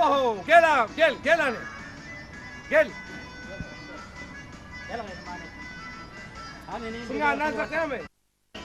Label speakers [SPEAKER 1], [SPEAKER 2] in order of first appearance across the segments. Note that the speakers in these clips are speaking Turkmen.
[SPEAKER 1] Oho, gel agam, gel, gel hany. Gel.
[SPEAKER 2] Gel gaýrym hany. Hany indi.
[SPEAKER 1] Şuny ýanyna alsak näme?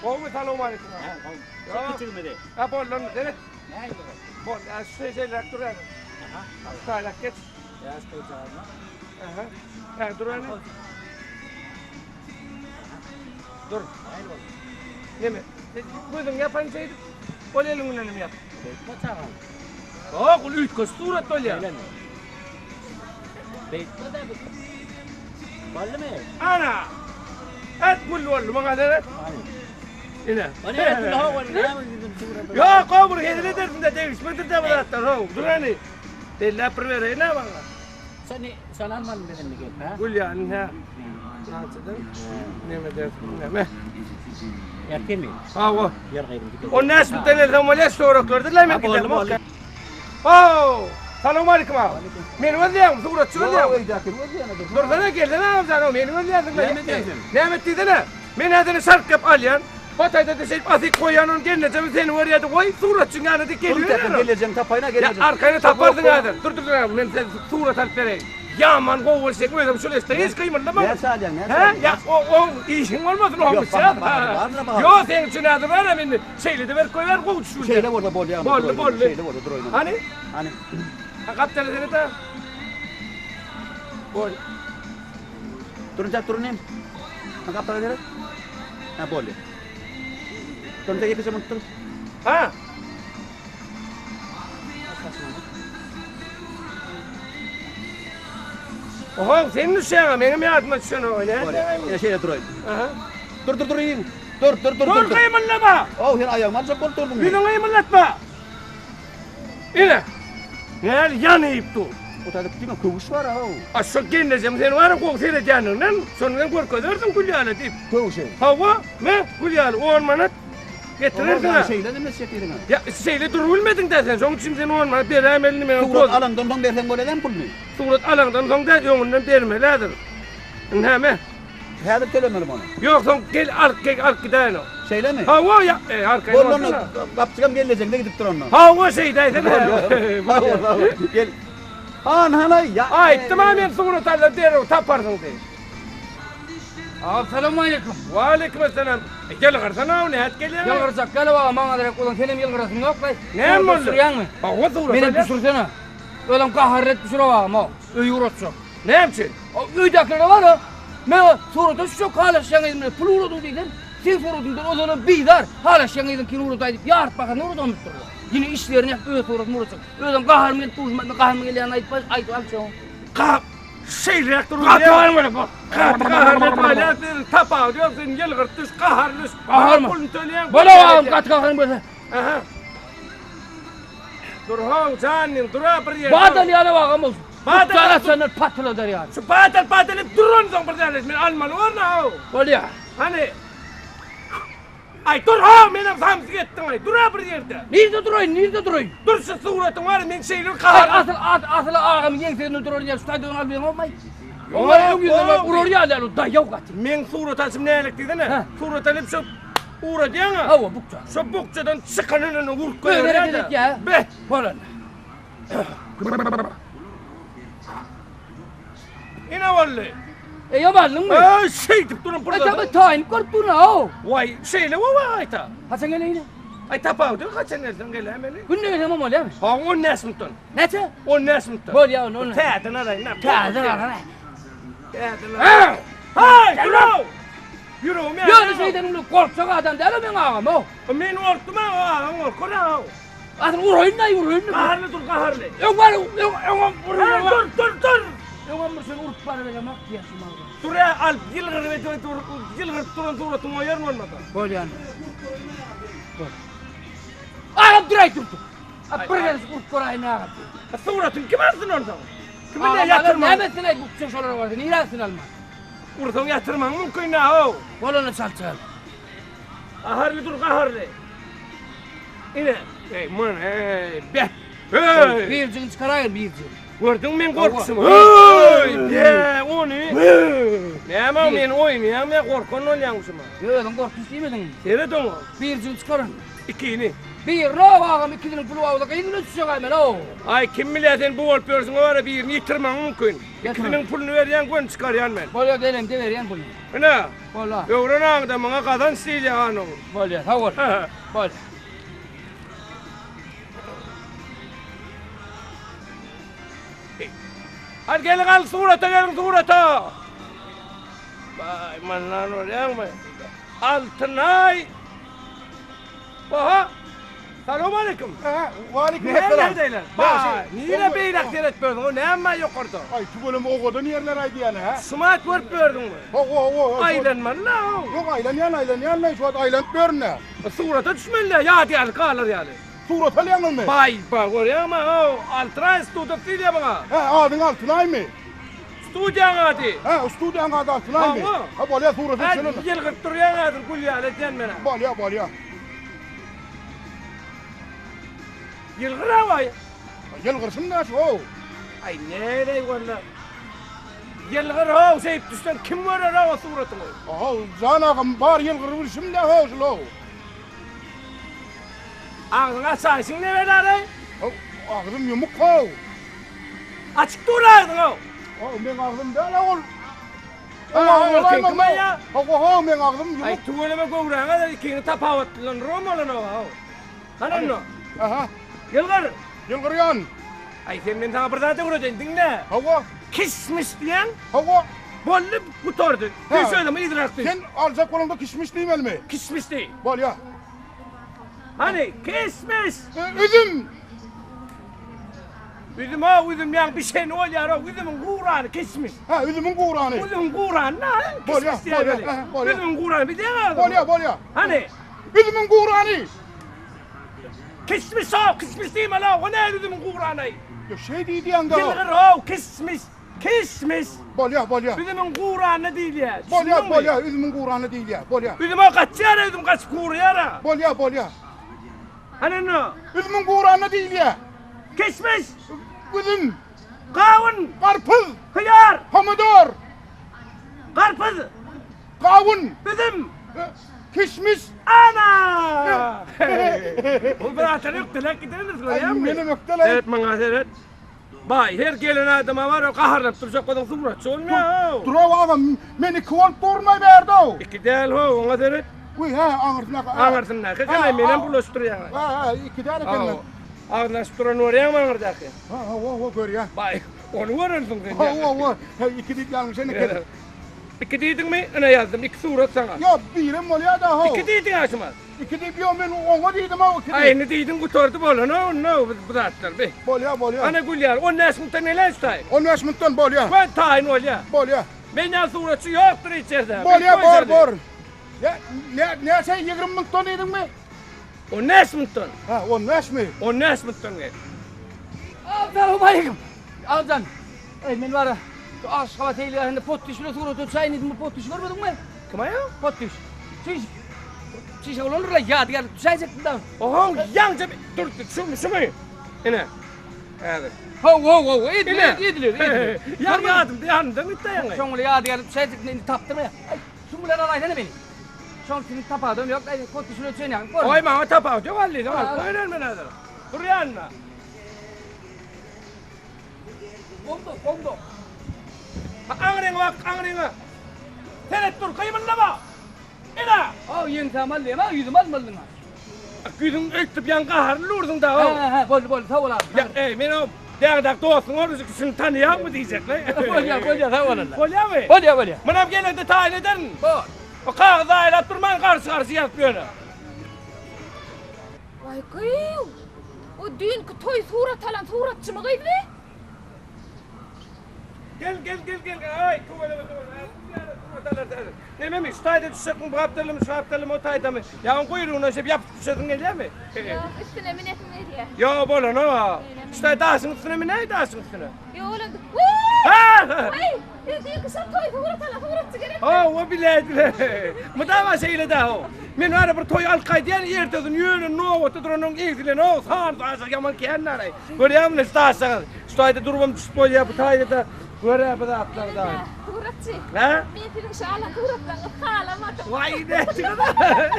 [SPEAKER 1] Gowumy, salowmaleýkim.
[SPEAKER 2] Hä, gowy. Çek kiçigimizi.
[SPEAKER 1] Ha, boldy onda, seret.
[SPEAKER 2] Nähili boldy?
[SPEAKER 1] Boldy, ha, şu şeýleräk dur häzir.
[SPEAKER 2] Aha.
[SPEAKER 1] Şu taýlak geç.
[SPEAKER 2] Ýaş gyzjagazmy?
[SPEAKER 1] Aha. Hä, dur hany. Dur.
[SPEAKER 2] Nähili boldy?
[SPEAKER 1] Neme? Gözüňi ýapaýyn şeýdip, ol eliň bilen hem ýap.
[SPEAKER 2] Beýtme çagam.
[SPEAKER 1] Ýok, ol üýtgeşik surat bolýar.
[SPEAKER 2] Şeýlemi? Beýtme-de bu. Boldumy?
[SPEAKER 1] Ana! Et gül boldy maňa seret. Ine.
[SPEAKER 2] O näme gül how ol näme ýüzüni surat.
[SPEAKER 1] Ýok, o bir hezil edersiň-de degişmedir-de bu zatlar how. Dur hany. Belläp bir bereýin-ä maňa.
[SPEAKER 2] Şony, şony almalymy biz indi gelip, hä?
[SPEAKER 1] Gül ýaly hä. Näçeden? Neme dersiň, neme?
[SPEAKER 2] Ertirmi?
[SPEAKER 1] Hawa.
[SPEAKER 2] Ýer gaýrym gidelim.
[SPEAKER 1] O näçe mütden elseň bolýar, şu töwereklerdir-le men
[SPEAKER 2] Boldy,
[SPEAKER 1] gidelim.
[SPEAKER 2] boldy.
[SPEAKER 1] How! Salam aleýkum aga. Meni gözleýäňmi? Suratçy gözleýäňmi?
[SPEAKER 3] Ýok, öýdäkini gözleýän-ä dur.
[SPEAKER 1] Dursana, gelsene agam jan, meni gözleýänsiň.
[SPEAKER 3] Näme diýýäň sen?
[SPEAKER 1] Näme et diýsene? Men häzir şark gep alýan. Hataýda-da şeýdip asyp goýýan, ony gelnejemiz seni görýär-de, goý, suratçyň ýanyna diýip
[SPEAKER 3] Dur,
[SPEAKER 1] geliberýär.
[SPEAKER 3] gelnejeňi tapaýyn-a, gelnejeň.
[SPEAKER 1] Ýa, arkaýyn taparsyň häzir. Dur, dur, dur agam, men size surat alyp bereýin. Ýaman gowy bolşek, özüm şul eşde hiç gymyldamam.
[SPEAKER 3] Näçe alýaň, näçe
[SPEAKER 1] Hä?
[SPEAKER 3] alýaň?
[SPEAKER 1] Ýa, o, o, işiň bolmasyn, oň
[SPEAKER 3] Ýok,
[SPEAKER 1] üçin.
[SPEAKER 3] baha, baha, bardyr-a baha.
[SPEAKER 1] Ýok, seň üçin häzir bar-a, men şeýle-de berip goýber, gowy düşürjek.
[SPEAKER 3] Şeýle bolsa bolýar.
[SPEAKER 1] Boldy, boldy.
[SPEAKER 3] Şeýle bolsa duraýyn.
[SPEAKER 1] Hany?
[SPEAKER 3] Hany?
[SPEAKER 1] Ha, gapdala seret-ä. Bol.
[SPEAKER 3] Durun, durun hem. Ha, gapdala seret. Ha, boldy. Durun, ýekeje minut dur.
[SPEAKER 1] Ha? Oho, sen düşýäň, meňem ýadyma düşen o.
[SPEAKER 3] Bolýar. Ýa şeýle duraýyn.
[SPEAKER 1] Aha.
[SPEAKER 3] Dur, dur, durayyn. Dur, dur, dur,
[SPEAKER 1] Dur,
[SPEAKER 3] dur.
[SPEAKER 1] gymyldama.
[SPEAKER 3] Ow, sen aýagymy aljak bolup durduň.
[SPEAKER 1] Ýüzüňi gymyldatma. Ine. Näl ýanyp dur.
[SPEAKER 3] O taýda diňe köwüş bar how.
[SPEAKER 1] A şu gelnejem seni bar gowy seredýändiginden, şony bilen görkezersiň gül ýaly diýip.
[SPEAKER 3] Köwüşi.
[SPEAKER 1] Hawa, me, gül ýaly on manat getirersiň.
[SPEAKER 3] Oho, şeýle demek çekiriň.
[SPEAKER 1] Ýa, şeýle durubilmediň dä sen, şoň üçin sen on manat beräýmeli men.
[SPEAKER 3] Surat alaňdan soň berseň bolýar puluny.
[SPEAKER 1] Surat alaňdan soň däl, öňünden bermeli häzir. Ine, me.
[SPEAKER 3] Häzir tölemelimi ony?
[SPEAKER 1] Ýok, soň gel alyp gel alyp gidäýin o.
[SPEAKER 3] Şeýlemi?
[SPEAKER 1] Hawa, ýa, e, arkaýyn
[SPEAKER 3] Boldy onda,
[SPEAKER 1] bolsana.
[SPEAKER 3] gapjygam gelnejeňde gidip dur onda.
[SPEAKER 1] Hawa, şeýdäýsene.
[SPEAKER 3] Hawa, hawa. Gel. Han, hanaý, ýa.
[SPEAKER 1] Aýtdym-a men surat alda derrew taparsyň diýip.
[SPEAKER 4] Agam salowmaleýkim.
[SPEAKER 1] Waleýkim essalam. E, ýylgyrsana, nädip gelýäň?
[SPEAKER 4] Ýylgyrjak gel agam, maňa derek bolan senem ýylgyrasyň ýok-laý.
[SPEAKER 1] Näme boldy?
[SPEAKER 4] Düşürýäňmi?
[SPEAKER 1] Hawa, surat
[SPEAKER 4] Menem
[SPEAKER 1] alýan.
[SPEAKER 4] düşürsene. Özem gaharly edip düşür agam, o. Öýi uratjak.
[SPEAKER 1] Näme üçin?
[SPEAKER 4] Öýdäkilere bar-a, Men surata düşjek halaşýan gyzym bilen pul ugradyň diýsem, seň suratyňdan ozalam bizar, halaşýan gyzyňkyny ugradaý diýip, ýaryp bakan ugradan durlar. Ýene işlerini ýap, öz suratymy ugratjak. Özem gaharym gelip durşuma, men gaharym gelýänini aýdyp, aýdyp alçagym.
[SPEAKER 1] Gap, şeýleräk dur.
[SPEAKER 4] Gaty gaharym gelip, bak.
[SPEAKER 1] Gaty gaharly edip alýar, seniň tapawudy ýok, sen ýylgyryp düş, gaharly düş.
[SPEAKER 4] Gaharmy?
[SPEAKER 1] Puluny töleýäň.
[SPEAKER 4] Bol agam, gaty gaharym gelse.
[SPEAKER 1] Aha. Dur how, janyň, dur-a bir ýerde.
[SPEAKER 4] Badal ýaly agam bolsun.
[SPEAKER 1] Badal
[SPEAKER 4] Badal atsanlar patyladar ýaly.
[SPEAKER 1] Şu badal badal edip dur onsoň bir däne men almaly borna how.
[SPEAKER 4] Bolýa.
[SPEAKER 1] Hany. Aý dur how menem samsyk etdiň aý dur-a bir ýerde.
[SPEAKER 4] Nirde duraýyn nirde duraýyn.
[SPEAKER 1] Dur şu suratyň bar men şeýle bir gahar.
[SPEAKER 4] Aý asyl asyl agamyň ýeňsesinde duran ýaly şu taýdan alyp bileňokmy aý. Oňa öň ýüzüne baryp urar ýaly ýaly daýaw gaty.
[SPEAKER 1] Meň surat alşym nälik diýsene. Surat alyp şu Ugradýaň-a.
[SPEAKER 4] Hawa, bukja.
[SPEAKER 1] Şo bukjadan çykanyny urup
[SPEAKER 4] Öz
[SPEAKER 1] goýberýär-de.
[SPEAKER 4] hereket etýär.
[SPEAKER 1] Be!
[SPEAKER 4] Bolan.
[SPEAKER 1] Ine boldy.
[SPEAKER 4] Eýýäm aldyňmy?
[SPEAKER 1] Eý, şeýdip duran
[SPEAKER 4] Eý,
[SPEAKER 1] pursaty.
[SPEAKER 4] tabi taýynyp görüp durun-a.
[SPEAKER 1] Waý, şeýle gowy gaýta.
[SPEAKER 4] Haçan geleýin?
[SPEAKER 1] Aý, tapawudy ýok, haçan gelseň geläýmeli.
[SPEAKER 4] Günde gelsem hem bolýarmy?
[SPEAKER 1] Hawa, on bäş minutdan.
[SPEAKER 4] Näçe?
[SPEAKER 1] On bäş minutdan.
[SPEAKER 4] Bolýar, onda, onda.
[SPEAKER 1] Täzeden alaýyn.
[SPEAKER 4] Täzeden alsana.
[SPEAKER 1] Täzeden alaýyn. Haý, dur-ow! Ýüregim ýanýar.
[SPEAKER 4] Ýöne şeýdeniň bilen gorkjak adam däl-o meň agam-ow.
[SPEAKER 1] Men gorkdum-a, o agaň gorkar-a-ow.
[SPEAKER 4] Asyl uraýyn-da, uraýyn.
[SPEAKER 1] Gaharly dur, gaharly.
[SPEAKER 4] Öň bar, öň, öňem urýan.
[SPEAKER 1] Dur, dur, dur!
[SPEAKER 4] Öňem bir seni urup baryberemok diýýär şu magdan.
[SPEAKER 1] Dur-a, alyp ýylgyryp edip dur, ýylgyryp duran suratyňy goýaryn bolmasa.
[SPEAKER 4] Bolýan. Bol. Agam duraý dur, dur. A bir gezek urup göräýin agam.
[SPEAKER 1] Suratyňy kim alsyn onsoň? Kim
[SPEAKER 4] Agam,
[SPEAKER 1] bilen ýatyrmaň?
[SPEAKER 4] Näme etsin-aý bu şolara barsa, nirä alsyn alman?
[SPEAKER 1] Ursaň ýatyrmaň mümkin how.
[SPEAKER 4] Bol onda çalt çal.
[SPEAKER 1] Gaharly dur gaharly. Ine, eý mun eý be. Hey!
[SPEAKER 4] Birjigini çykaraýyn birjigini.
[SPEAKER 1] Gördüň men gorkuşymy? Hey! Be, ony. Näme men oýnaýan, men gorkan bolýan şuma.
[SPEAKER 4] Özüň gorkuş diýmediňmi?
[SPEAKER 1] Seret oňa.
[SPEAKER 4] Birjigini çykaryn.
[SPEAKER 1] Ikini.
[SPEAKER 4] Bir row agam ikisiniň puly bar bolsa gyz bilen düşjek-aý men ow.
[SPEAKER 1] Aý kim bilýär sen bu bolup ýörsüň ora birini ýitirmegiň mümkin. Ikisiniň puluny berýän göni çykarýan men.
[SPEAKER 4] Bolýa gelemde berýän puluny.
[SPEAKER 1] Ine.
[SPEAKER 4] Bolýa.
[SPEAKER 1] Öwren aňda muňa gazanç diýilýär hanyň.
[SPEAKER 4] Bolýa sag bol. Bolýa.
[SPEAKER 1] Hadi geliň al surata geliň surata. Baý mandan bolýaňmy? Altynay. Oha. Salam aleyküm.
[SPEAKER 5] Ha, waleýkim assalam.
[SPEAKER 1] Näme Baý, nire beýlek seret berdiň? O näme ýokarda?
[SPEAKER 5] Aý, tüweleme owadan ýerler aýdýan ha.
[SPEAKER 1] Şumat görüp berdiňmi?
[SPEAKER 5] Ho, ho, ho.
[SPEAKER 1] Aýlanmaly la.
[SPEAKER 5] Ýok, aýlanýan, aýlanýan, şu wagt aýlanyp börün-ä.
[SPEAKER 1] Surata düşmeli, ýadygärlik galar ýaly.
[SPEAKER 5] Surat alýaňyzmy?
[SPEAKER 1] Baý, baý, görýäňmi, how, Altynay studiýasy diýilýär muňa.
[SPEAKER 5] Hä, adyň Altynaýmy?
[SPEAKER 1] Studiýaň ady.
[SPEAKER 5] Hä, studiýaň ady Altynaýmy?
[SPEAKER 1] Hawa.
[SPEAKER 5] Ha, bolýar, surata
[SPEAKER 1] Hä,
[SPEAKER 5] düşelim.
[SPEAKER 1] ýylgyryp durýaň häzir, gül ýaly edýän men-ä.
[SPEAKER 5] Bolýar, bolýar.
[SPEAKER 1] Ýylgyr-a baý.
[SPEAKER 5] Ýylgyrşym näçe, how?
[SPEAKER 1] Aý, näleý walla. Ýylgyr, how, şeýdip düşseň kim görer, how, o suratyňy?
[SPEAKER 5] How, jan agam, bar ýylgyrybilşim-dä, how, şul, how.
[SPEAKER 1] Agzyňy açaýşyň ne belaly?
[SPEAKER 5] How, agzym ýumuk how.
[SPEAKER 1] Açyk dur agzyň how.
[SPEAKER 5] How, meň agzym däl ol.
[SPEAKER 1] How, ya.
[SPEAKER 5] How, how, meň agzym ýumuk.
[SPEAKER 1] Aý, tüweleme göwräňe de ikiňi tapawutlandyr bolan how. Hany onda.
[SPEAKER 5] Aha.
[SPEAKER 1] Ýylgyr.
[SPEAKER 5] Ýylgyrýan.
[SPEAKER 1] Aý, sen men saňa bir zat öwredeýin, diňle.
[SPEAKER 5] Hawa.
[SPEAKER 1] Kişmiş diýen.
[SPEAKER 5] Hawa.
[SPEAKER 1] Boldy, gutardy. Bir sözümi yzyrak düş.
[SPEAKER 5] Sen aljak bolanda kişmiş diýmelimi?
[SPEAKER 1] Kişmiş diý.
[SPEAKER 5] Bolýa.
[SPEAKER 1] Hany, kişmiş.
[SPEAKER 5] Üzüm.
[SPEAKER 1] Üzüm o, üzüm ýaň bişeni bolýar o, üzümiň gurany kişmiş.
[SPEAKER 5] Ha, üzümiň gurany.
[SPEAKER 1] Üzümiň gurany na?
[SPEAKER 5] Bolýa, bolýa, bolýa.
[SPEAKER 1] Üzümiň gurany bilýäňmi?
[SPEAKER 5] Bolýa, bolýa.
[SPEAKER 1] Hany?
[SPEAKER 5] Üzümiň gurany.
[SPEAKER 1] Kişmiş o, kişmiş diýme la, o ne üzümiň gurany?
[SPEAKER 5] Ýa şeý diýýäň-dä.
[SPEAKER 1] Ýylgyr o, kişmiş. Kişmiş.
[SPEAKER 5] Bolýa, bolýa.
[SPEAKER 1] Üzümiň gurany diýilýär.
[SPEAKER 5] Bolýa, bolýa, üzümiň gurany diýilýär. Bolýa.
[SPEAKER 1] Üzüme gaçýar, üzüm gaçyp gurýar.
[SPEAKER 5] Bolýa, bolýa.
[SPEAKER 1] Hany indi?
[SPEAKER 5] Üzümiň gurany diýilýär.
[SPEAKER 1] Kişmiş.
[SPEAKER 5] Üzüm.
[SPEAKER 1] Gawun.
[SPEAKER 5] Garpyz.
[SPEAKER 1] Hyýar.
[SPEAKER 5] Pomidor.
[SPEAKER 1] Garpyz.
[SPEAKER 5] Gawun.
[SPEAKER 1] Üzüm.
[SPEAKER 5] Kişmiş.
[SPEAKER 1] Ana! Bu bir atar ökdelek gideris görýäňmi?
[SPEAKER 5] Menem ökdelek.
[SPEAKER 1] Seret maňa seret. Baý, her gelen adama bar, o gaharlanyp durjak bolsaň suratçy bolmaýar.
[SPEAKER 5] Duraw agam, men iki bolup durmay bärde-ow.
[SPEAKER 1] Iki däl ho, oňa seret.
[SPEAKER 5] Uý, hä, aňyrsyndaky.
[SPEAKER 1] Aňyrsyndaky, gene menem bulaşdyrýaň.
[SPEAKER 5] Hä, hä, iki däl eken.
[SPEAKER 1] Agzyny açyp duran görýäňmi aňyrdaky?
[SPEAKER 5] Ha, ha, ho, görýän.
[SPEAKER 1] Baý, ony görensiň sen.
[SPEAKER 5] Ho, ho, ho, iki diýip ýalňyş eken.
[SPEAKER 1] Iki diýdiňmi? Ine ýazdym, iki surat saňa.
[SPEAKER 5] Ýok, birem bolýar-da, ho.
[SPEAKER 1] Iki diýdiň aşyma.
[SPEAKER 5] Iki diýip ýok, men oňa diýdim, ho, iki diýip.
[SPEAKER 1] Aý, indi diýdiň, gutardy bolany, onda bu zatlar, be.
[SPEAKER 5] Bolýar, bolýar.
[SPEAKER 1] Ana Gülýar, 15 minutdan geläýin şu taýyn.
[SPEAKER 5] 15 minutdan bolýar.
[SPEAKER 1] Göni taýyn bolýar.
[SPEAKER 5] Bolýar.
[SPEAKER 1] Men ýaly suratçy ýokdur hiç ýerde.
[SPEAKER 5] Bolýar, bor, bor. Ne, ne, näçe 20 minutdan diýdiňmi?
[SPEAKER 1] 15 minutdan.
[SPEAKER 5] Ha, 15 mi?
[SPEAKER 1] 15 minutdan gel.
[SPEAKER 4] Assalamu Agjan. Ey men bara şu Aşgabat seýilgähinde potdiş bilen surata düşäýin diýdim, bu potdiş görmediňmi?
[SPEAKER 1] Kim aýa?
[SPEAKER 4] Potdiş. Çiş. Çiş olandyr la ýadygärlik düşäýjekdim da.
[SPEAKER 1] Oho, ýaňja dur, şumy, şumy? Ine. Häzir.
[SPEAKER 4] Haw, haw, haw, edilir, edilir, edilir.
[SPEAKER 1] Ýa ýadymda, ýanymda gitdi ýaňy.
[SPEAKER 4] Şoň bilen ýadygärlik düşäýjekdim, indi tapdym ýa. Aý, şuň bilen alaýsana meni. Şoň siziň tapawudam ýok, aý, potdiş bilen düşen ýaňy.
[SPEAKER 1] Oý, maňa tapawut ýok, allyny al. Goýber men häzir. Dur ýanynda.
[SPEAKER 4] Gonda, gonda.
[SPEAKER 1] Aňryňa bak, aňryňa. Seret dur, gymyldama. Ine.
[SPEAKER 4] Aw, ýeňsäm al diýem, ýüzüm almalyň.
[SPEAKER 1] Ýüzüň öýtüp ýaň gaharly urduň da.
[SPEAKER 4] Hä, hä, boldy, boldy, sag bol abi.
[SPEAKER 1] Ýa, eý, men o dägdak dostuň orujyk şuny tanýaňmy diýjekle.
[SPEAKER 4] Bolýar, bolýar, sag bol.
[SPEAKER 1] Bolýarmy?
[SPEAKER 4] Bolýar, bolýar.
[SPEAKER 1] Munam gelende taýyn ederin.
[SPEAKER 4] Bor.
[SPEAKER 1] O kagyzy aýlap durman garşy-garşy ýazyp ýöne.
[SPEAKER 6] Waý gyýw! O düýnki toý surat alan suratçymy gyz bi?
[SPEAKER 1] Gel gel gel gel aý tüweleme tüweleme surat alar häzir. Nememi şu taýda düşjekmi bu gapdalymy şu gapdalymy o taýdamy? Ýa oň guýrugyna şeýdip ýapyşyp düşesiň gelýärmi?
[SPEAKER 6] Ýok üstüne münesim gelýär.
[SPEAKER 1] Ýok bolanok. Şu taý daşyň üstüne münäý daşyň üstüne.
[SPEAKER 6] Ýok bolanda.
[SPEAKER 1] Ha!
[SPEAKER 6] Waý! Düýnki şol toý surat alan suratçy gerek.
[SPEAKER 1] Hawa biläýdiler. Mydama şeýle-dä ho. Men bara bir toý alyp gaýdýan ertesi ýöne nobata duranyň egsilen-ow, san daşa ýaman kän naraý. Görýäňmi şu daşaňyz? Şu taýda durubam düşüp bolýar, bu taýda-da gör-ä bu zatlary da.
[SPEAKER 6] Suratçy.
[SPEAKER 1] Hä?
[SPEAKER 6] Men siziň şu alan suratlaryňyzy halamadym.
[SPEAKER 1] Waý näçe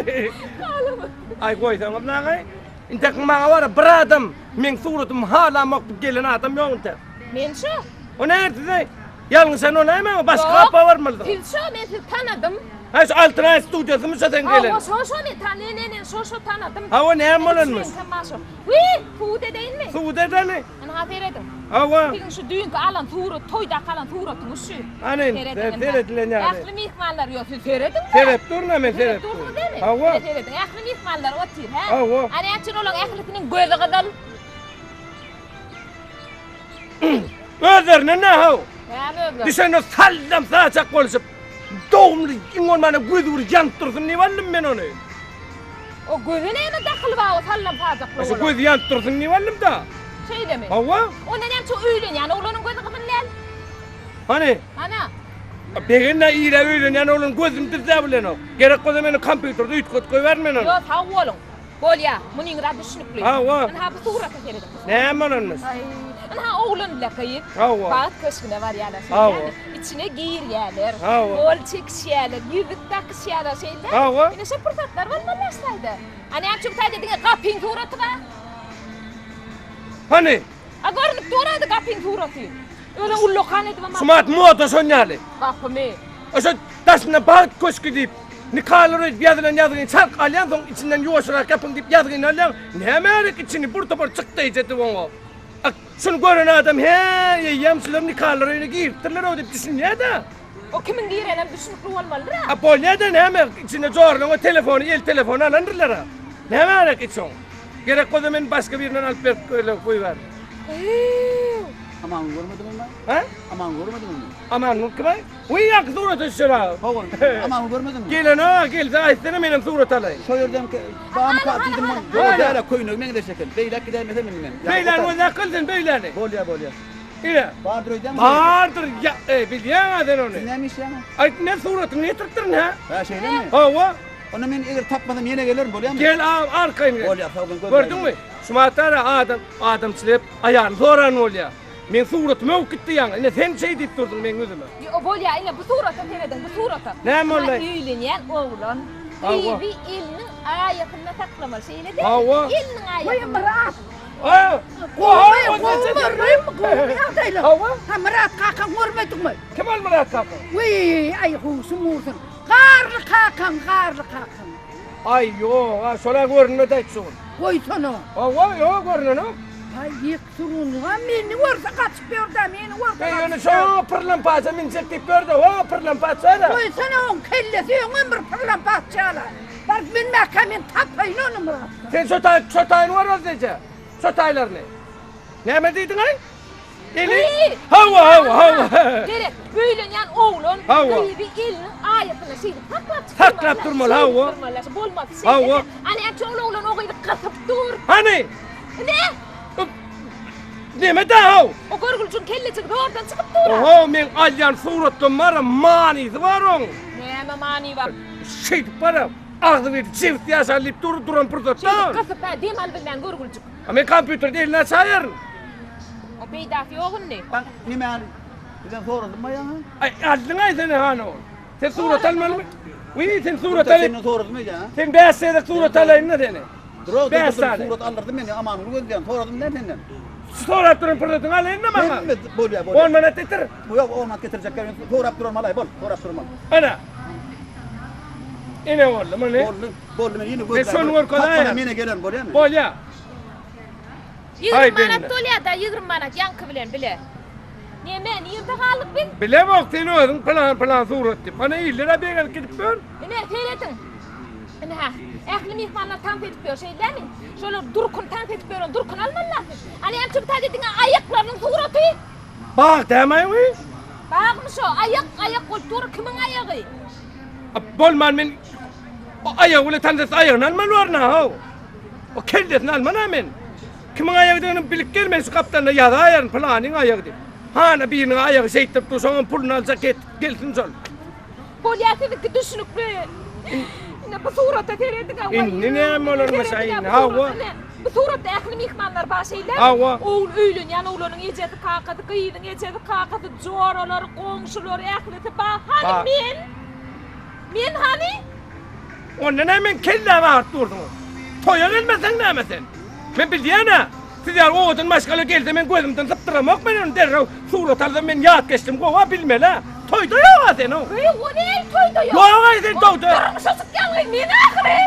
[SPEAKER 1] gyz.
[SPEAKER 6] Halamadym.
[SPEAKER 1] Aý goýsaňyz naňaý. Intek maňa bar bir adam meň suratymy halamok diýip gelen adam ýok intek.
[SPEAKER 6] Men şo.
[SPEAKER 1] O närdede? Ýalňyşan ol näme? Başga gapa barmalydyr.
[SPEAKER 6] Siz şo men sizi tanadym.
[SPEAKER 1] Ha şu Altyn Aý studiýasymy şo sen gelen?
[SPEAKER 6] Hawa şo şo men tan ne ne ne şo şo tanadym.
[SPEAKER 1] Hawa näme bolanmyş?
[SPEAKER 6] Wiý, subut edeýinmi?
[SPEAKER 1] Subut edeli.
[SPEAKER 6] Ynha serediň.
[SPEAKER 1] Hawa.
[SPEAKER 6] Siziň şu düýnki alan surat, toýdaky alan suratyňyz şu.
[SPEAKER 1] Hany, seredilen ýaly.
[SPEAKER 6] Ähli myhmanlar ýok, siz serediň.
[SPEAKER 1] Seret durna men seret.
[SPEAKER 6] Dursuňyz dämi?
[SPEAKER 1] Hawa.
[SPEAKER 6] Serediň, ähli myhmanlar otyr, hä?
[SPEAKER 1] Hawa.
[SPEAKER 6] A näme üçin olaryň ählisiniň gözi gyzyl?
[SPEAKER 1] Özlerine ne haw?
[SPEAKER 6] Näme özleri?
[SPEAKER 1] Düşende sallam saçak boluşup, dogumly iň bolmanda gözi bir ýanyp dursun diýip aldym men ony.
[SPEAKER 6] O göze näme dakyly bar o sallam saçakly
[SPEAKER 1] Şu gözi ýanyp dursun diýip aldym da.
[SPEAKER 6] Şeýlemi?
[SPEAKER 1] Hawa.
[SPEAKER 6] Onda näme üçin öýlenýän oglanyň gözi gyzyl däl?
[SPEAKER 1] Hany?
[SPEAKER 6] Ana.
[SPEAKER 1] Begenä ire öýlenýän oglan gözüni düzläp bilenok. Gerek bolsa meni kompýuterde üýtgedip goýberin men ony.
[SPEAKER 6] Ýok, sag boluň. Bolýa, munyňyz-a düşnükli.
[SPEAKER 1] Hawa.
[SPEAKER 6] Ynha bu surata serediň.
[SPEAKER 1] Näme bolanmyş?
[SPEAKER 6] Aý, ynha oglan bile gyz.
[SPEAKER 1] Hawa.
[SPEAKER 6] Bagt köşgüne barýarlar,
[SPEAKER 1] Hawa.
[SPEAKER 6] şeýdämi? Içine girýärler.
[SPEAKER 1] Hawa.
[SPEAKER 6] Gol çekişýärler, ýüzük dakyşýarlar, şeýdämi?
[SPEAKER 1] Hawa.
[SPEAKER 6] Ine şo pursatlar bolmaly başlaýda. A näme üçin bu taýda diňe gapyň suraty bar?
[SPEAKER 1] Hany?
[SPEAKER 6] A görnüp dur-a gapyň suraty. Özi ullakan edibem.
[SPEAKER 1] Şumat moda şon ýaly.
[SPEAKER 6] Gapymy?
[SPEAKER 1] Şo daşynda Bagt köşgi diýip, nikalar öýdüp ýazylan ýazgyny çark alýaň, soň içinden ýuwaşrak ýapyň diýip ýazgyny alýaň. Näme gerek içini bir topar çykdaýjy edip oňa. A şuny gören adam hä, eýýäm şular nikalar öýüne giripdirler-ow diýip düşünýär-de.
[SPEAKER 6] O kimiň girenem düşnükli bolmalydyr-a.
[SPEAKER 1] A bolýa-da näme, içinde jorlaňa telefony, el telefony alandyrlar-a. Näme gerek içi oň. Gerek bolsa men başga birinden alyp berip goýbärin.
[SPEAKER 3] Amany görmediňmi?
[SPEAKER 1] Hä?
[SPEAKER 3] Amany görmediňmi?
[SPEAKER 1] Amangül kim aý? Wiý ýaňky surata düşen aga.
[SPEAKER 3] Hawa, Amangül görmediňmi?
[SPEAKER 1] Gelen aga gelse aýtsana menem surat alaýyn.
[SPEAKER 3] Şo ýerden bamyka diýdim men. Ýok däl, köýnegi meňzeş eken. Beýläk gidäýmesem indi men.
[SPEAKER 1] Beýläni özi akyl sen beýläni.
[SPEAKER 3] Bolýa, bolýa.
[SPEAKER 1] Ine.
[SPEAKER 3] Bardyr öýdämi?
[SPEAKER 1] Bardyr. Ýa, e, bilýäň-ä sen ony.
[SPEAKER 3] Siz näme işleýäňiz?
[SPEAKER 1] Aýt, men suratyňy getiripdirin, hä?
[SPEAKER 3] Hä, şeýlemi?
[SPEAKER 1] Hawa.
[SPEAKER 3] Onda men eger tapmasam ýene gelerin, bolýamy?
[SPEAKER 1] Gel, a, arkaýyn gel.
[SPEAKER 3] Bolýa, sag boluň.
[SPEAKER 1] Gördüňmi? Şumatara adam, adamçylyk aýalyny soran bolýa. Meň suratym öwüp gitdi ýaňy. Ine sen şeý diýip durduň meň ýüzüme.
[SPEAKER 6] Ýo, bolýa, ine bu surata serediň, bu surata.
[SPEAKER 1] Näme boldy?
[SPEAKER 6] Öýlenýän oglan.
[SPEAKER 1] Hawa.
[SPEAKER 6] Gyzy eliniň aýasynda saklamaly, şeýle dälmi?
[SPEAKER 1] Hawa.
[SPEAKER 6] Eliniň aýasynda.
[SPEAKER 7] Goý, Myrat.
[SPEAKER 1] A,
[SPEAKER 7] Gowy, gowy, gowy ýagdaýlar.
[SPEAKER 1] Hawa.
[SPEAKER 7] Ha, Myrat kakaň görmediňmi?
[SPEAKER 1] Kim ol Myrat kaka?
[SPEAKER 7] Wiý, aý, huşum ursun. Garly kakaň, garly kakaň.
[SPEAKER 1] Aý, ýok, a, şol-a görünmedi aýt şu gün.
[SPEAKER 7] Goýsana.
[SPEAKER 1] Hawa, ýok, görünenok.
[SPEAKER 7] Aý, ýek surunlyga meni görse gaçyp ýör-dä, meni görse
[SPEAKER 1] Eý, ýöne
[SPEAKER 7] gaçyp ýör.
[SPEAKER 1] şo pyrlampaça münjek diýip ýör-de, o pyrlampaça-da.
[SPEAKER 7] Goýsana, oň kellesi öňem bir pyrlampaçýala. Baryp münmäkä men tapaýyn ony Myrat.
[SPEAKER 1] Sen şo taý, şo taýyny gör özleje. Şo taýlaryny. Näme diýdiň-aý? Eli? Hawa, hawa, hawa.
[SPEAKER 6] Gerek, öýlenýän oglan
[SPEAKER 1] Hawa.
[SPEAKER 6] gyzy eliniň aýasynda şeýdip saklap çykmaly.
[SPEAKER 1] Saklap durmaly, hawa.
[SPEAKER 6] Durmaly, bolmaz şeýle.
[SPEAKER 1] Hawa.
[SPEAKER 6] Ana, äçe ol oglan o gyzy gysyp dur.
[SPEAKER 1] Hany?
[SPEAKER 6] Ne?
[SPEAKER 1] Neme da haw?
[SPEAKER 6] O görgüljüň kellejigi zordan çykyp dur.
[SPEAKER 1] Oho, men alýan suratlarym bar, manysy bar oň.
[SPEAKER 6] Näme many bar?
[SPEAKER 1] Şeýdip bar, agzy bir jebis ýaşar diýip dur, duran pursatda.
[SPEAKER 6] Şeýdip gysyp, hä, dem alybilmän görgüljik.
[SPEAKER 1] A men kompýuterde elini açaýaryn.
[SPEAKER 6] O peýdasy ýok indi.
[SPEAKER 3] Bak, näme Bizden soradym ýaňy.
[SPEAKER 1] Aý, aldyň-aý sen hany ol. Sen surat almalymy? Wiý, sen surat alyp.
[SPEAKER 3] Senden soradym öýdýän, ha?
[SPEAKER 1] Sen 5 gezek surat alaýyn-da seni.
[SPEAKER 3] Dur, dur,
[SPEAKER 1] Bäş
[SPEAKER 3] dur,
[SPEAKER 1] sany.
[SPEAKER 3] surat aldyrdım men, Amangül gözleýän, soradym näme senden?
[SPEAKER 1] Sorap duran pursatyňy alaýyn-da maňa.
[SPEAKER 3] Hemme bolýar, bolýar.
[SPEAKER 1] 10 manat getir.
[SPEAKER 3] Ýok, 10 manat getirjek, sorap duran malaý, bol, sorap duran mal.
[SPEAKER 1] Ana. Ine boldy, muny.
[SPEAKER 3] Boldy, boldy, men ýene
[SPEAKER 1] Men
[SPEAKER 3] gözläp.
[SPEAKER 1] şony görkezäýin.
[SPEAKER 3] Tapmadan ýene gelerin, bolýarmy?
[SPEAKER 1] Bolýar. Haý,
[SPEAKER 6] 20 manat
[SPEAKER 1] bende.
[SPEAKER 6] bolýar-da, 20 manat ýaňky bilen bile. Neme, nirde galdyk biz?
[SPEAKER 1] Bilemok, sen özüň pylan pylan surat diýip. Ana illere begenip gidip ýör.
[SPEAKER 6] Ine, serediň. Ine-hä, ähli myhmanlar tans edip ýör, şeýdämi? Şolar durkuny tans edip ýören durkuny almaly-la siz. Ana, ýaňky bir taýda diňe aýaklarynyň suraty.
[SPEAKER 1] Bag dämaý wi?
[SPEAKER 6] Bagmy şo? Aýak, aýak bolup dur, kimiň aýagy?
[SPEAKER 1] A, bolman men o aýagy bilen tans etse aýagyny almaly borun-a, how. O kellesini alman-a men. Kimiň aýagydygyny bilip gel, men şu gapdalynda ýazaýaryn, pylanyň aýagy diýip. Hana biriniň aýagy şeýtdirip dur, şoňam puluny aljak et, gelsin şol.
[SPEAKER 6] Bolýa siziňki düşnükli. Ine bu surata serediň-ä.
[SPEAKER 1] Indi näme bolarmyş aý indi, hawa.
[SPEAKER 6] Bu suratda ähli myhmanlar bar şeýlemi?
[SPEAKER 1] Hawa.
[SPEAKER 6] Ogul öýlenýän oglanyň ejesi, kakasy, gyzyň ejesi, kakasy, joralary, goňşulary ählisi bar. Hany men? Men hany?
[SPEAKER 1] Onda näme meň kellämi agyryp dursuň? Toýa gelmeseň näme sen? Men bilýän-ä. Siz ýaly owadan maşgala gelse men gözümden sypdyramok men ony derrew surat alsam men ýat geçdim gowa bilmeli-ä. Toýda ýog-a sen o.
[SPEAKER 6] Öý o näl toýda ýok.
[SPEAKER 1] Ýog-aý sen toýda.
[SPEAKER 6] Durmuşa çykýan gyz men ahyry.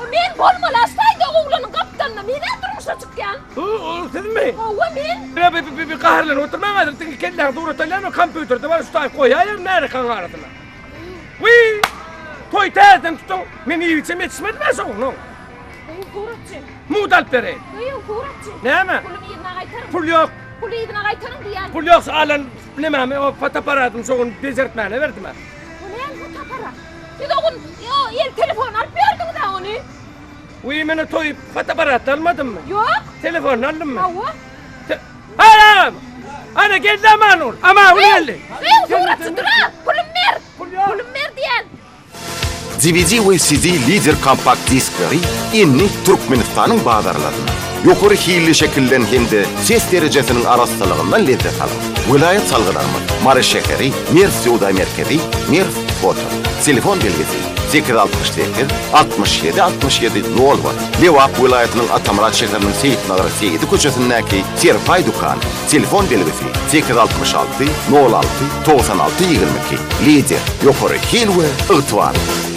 [SPEAKER 6] O men bolmaly aştaýda oglanyň gapdalynda men-ä durmuşa çykýan.
[SPEAKER 1] O sizmi?
[SPEAKER 6] Hawa men.
[SPEAKER 1] Ýa bi bi bi gaharlanyp oturmaň häzir diňe kelläňi surat alýan o kompýuterde bar şu taýy goýaýar märekaň arasyna. Wiý! Toý täzeden tutuň. Men iýip-içem ýetişmedim-ä şoňa.
[SPEAKER 6] Öý suratçy.
[SPEAKER 1] Mugt alyp bereýin.
[SPEAKER 6] Öý suratçy.
[SPEAKER 1] Näme?
[SPEAKER 6] Pulumy yzyna gaýtaryň.
[SPEAKER 1] Pul ýok.
[SPEAKER 6] Puly yzyna gaýtaryň diýýän.
[SPEAKER 1] Pul ýok, şu alan nemämi, o fotoapparatymy şo gün bejertmäne berdim-ä.
[SPEAKER 6] O näme fotoapparat? Siz o gün o el telefony alyp berdiňiz-ä ony.
[SPEAKER 1] Wiý, men o toý fotoapparatly almadymmy?
[SPEAKER 6] Ýok.
[SPEAKER 1] Telefonyny aldymmy?
[SPEAKER 6] Hawa.
[SPEAKER 1] Haram! Ana geldi Amanul. Amanul geldi.
[SPEAKER 6] Öý suratçy dur-a. Pulumy ber. Pulumy ber diýýän.
[SPEAKER 8] DVD we CD Lider kompakt diskleri indi Türkmenistanyň bazarlarynda. Ýokary hilli şekilden hem-de ses derejesiniň arassalygyndan lezzet alyň. Welaýat salgylarymyz, Mary şäheri, Merw söwda merkezi, Merw foto. Telefon belgisi, 868 67 67 nol bir. Lebap welaýatynyň Atamyrat şäheriniň Seýitnazar Seýidi köçesindäki Serpaý dükany. Telefon belgisi, 866 06 96 22. Lider, ýokary hil we ygtybarlylyk.